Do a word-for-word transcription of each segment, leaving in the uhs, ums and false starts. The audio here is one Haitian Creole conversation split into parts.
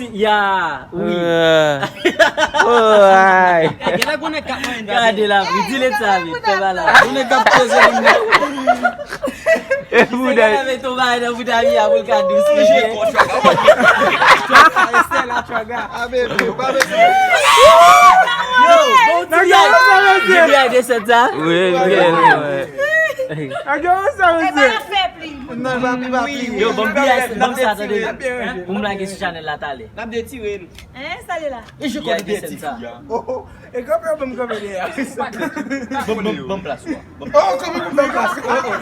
Ya, wi. Gade la, wi, di lè sa, wi, fè ba la. Moun nèg k ap peze moun nan. E bouda. Mete yon bagay nan bouda li a pou l ka dous. Yo, bon, ti biyay. Ti biyay de sèt sa. Wi, wi, wi. Yo, bon, biyay, bon, sa, tande. Pou m lage sou chanèl la talè. N ap detire l. Hein, sa li la? E je konnen byen ti fi a. Oh, oh. E kanpe, ban m kanpe dèyè. Ban m, ban m, ban m plas ou a. Oh, kanpe pou m plas. Oh, oh.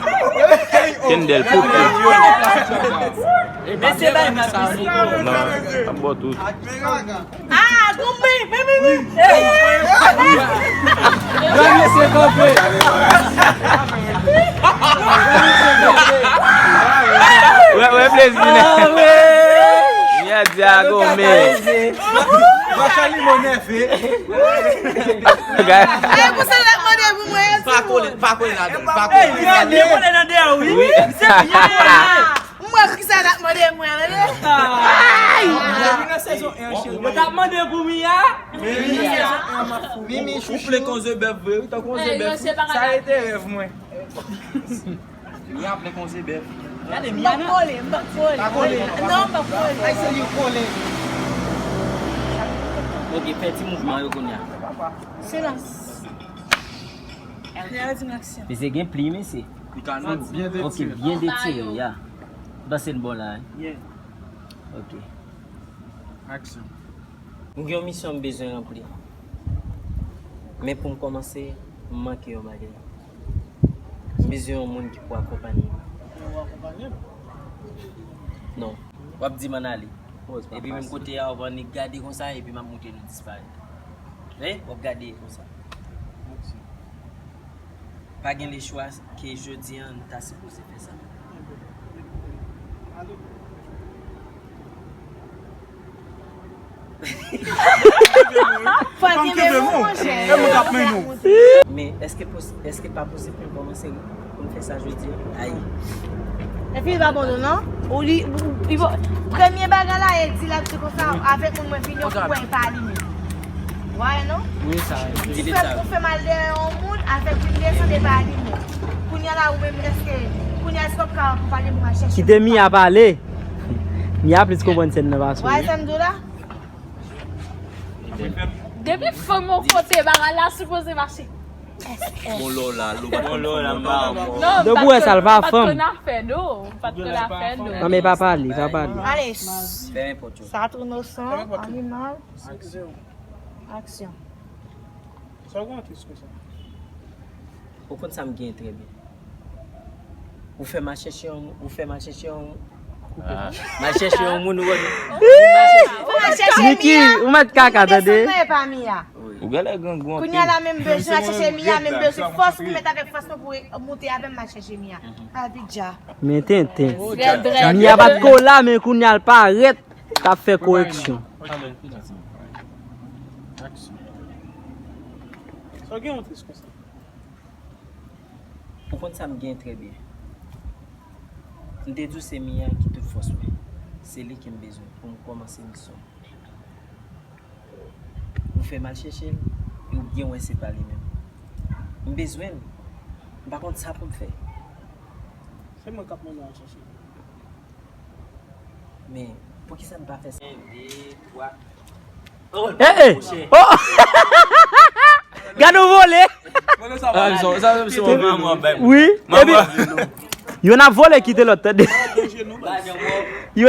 Kendel, pou, pou. Men se bay m la pisi. Non, ap bò tout. Ah, gon men, men, men, men. Gade se kanpe. Wè, wè, plezi, nè. Ah, wi. Mwen di a gon men. Machan li mo nève. E pou sa l ap mande pou mwen, yo, ti moun. Pa kole, pa kole ladan, pa kole. Ey, li kole nan deyò, wi. Wi. Se byen kole. Mwen, ki sa l ap mande mwen, tande? Ay! Mwen vin nan sezon en, cheri. Mwen t ap mande pou Mia. Mimi, chouchou. Ou vle konze bèf vre, wi, tankou konze bèf. Sa rete rèv mwen. Mia vle konze bèf. Gade, m p ap kole, m p ap kole. Pa kole. Non, m p ap kole. Ay, se li kole. Ok, fè ti mouvman yo kounye a. Silans. Prè, di m aksyon. Mesye gen plim, mesye. Li ka nou. Ok, byen detire, ya. M panse n bon la, hein? Yeah. Ok. Aksyon. M gen yon misyon m bezwen ranpli. Men pou m kòmanse, m manke yon bagay. M bezwen yon moun ki pou akonpanye m. Ou akonpanye m? Non. W ap di m ann ale. Epi menm kote a, w ap annik gade konsa, epi m ap montre nou disparèt. Wi, w ap gade konsa. Pa gen lechwa ke jodi a, nou ta sipoze fè sa. Fò gen men moun, monchè. E moun k ap men nou. Men èske pos-, èske pa posib pou n kòmanse pou n fè sa jodi a? Ayi. Epi li pa bon non. Ou li, li bon. Premye bagay la, e di l ap di konsa, avèk moun mwen vini, ou kwè e pa li menm. Wè non? Wi, sa, di li sa. Ou fè mal dèyè yon moun, avèk vin desann e pa li menm. Kounye a la, ou menm, èske, kounye a, èske w ap ka akonpanye pou m al chèche? Kite Mia pale. Mia plis konprann sèn nan pase w, wi. Wè sa m di w la? Depi fanm yon kote, bagay la sipoze mache. Bon, lò la, lò pa t konn fanm. Non, debou wè sa l pa fanm. Pa t konn afè do. Pa t konn afè do. Non, men pa pale, pa pale. Ale. Fè nenpòt yo. Sa tou nosan, animal. Aksyon. Aksyon. Sa w gen tris konsa? Ou konn sa m gen trè byen. Ou fè m al chèche yon, ou fè m al chèche yon, m al chèche yon moun ou wè. Niki, ou mèt kaka, tande. Ou genlè grangou anpil. Kounye a la menm bezwen al chèche Mia, menm bezwen fòs pou mèt avèk fòs mwen pou moute avè m al chèche Mia. Abidja. Men tenten. Mia pa t ko la, men kounye a l parèt, t ap fè koreksyon. Sa w gen yon tris konsa? Ou konn sa m gen trè byen. M te di w se Mia ki tout fòs mwen. Se li ke m bezwen pou m kòmanse misyon. Ou fè m al chèche l, e ou byen wè se pa li menm. M bezwen l. M pa konn sa pou m fè. Se mwen k ap mennen w al chèche l. Men, poukisa n pa fè sa? Yon, de, twa. Eh, eh! Oh! Gade w vole! Wi, epi youn ap vole kite lòt, tande. Youn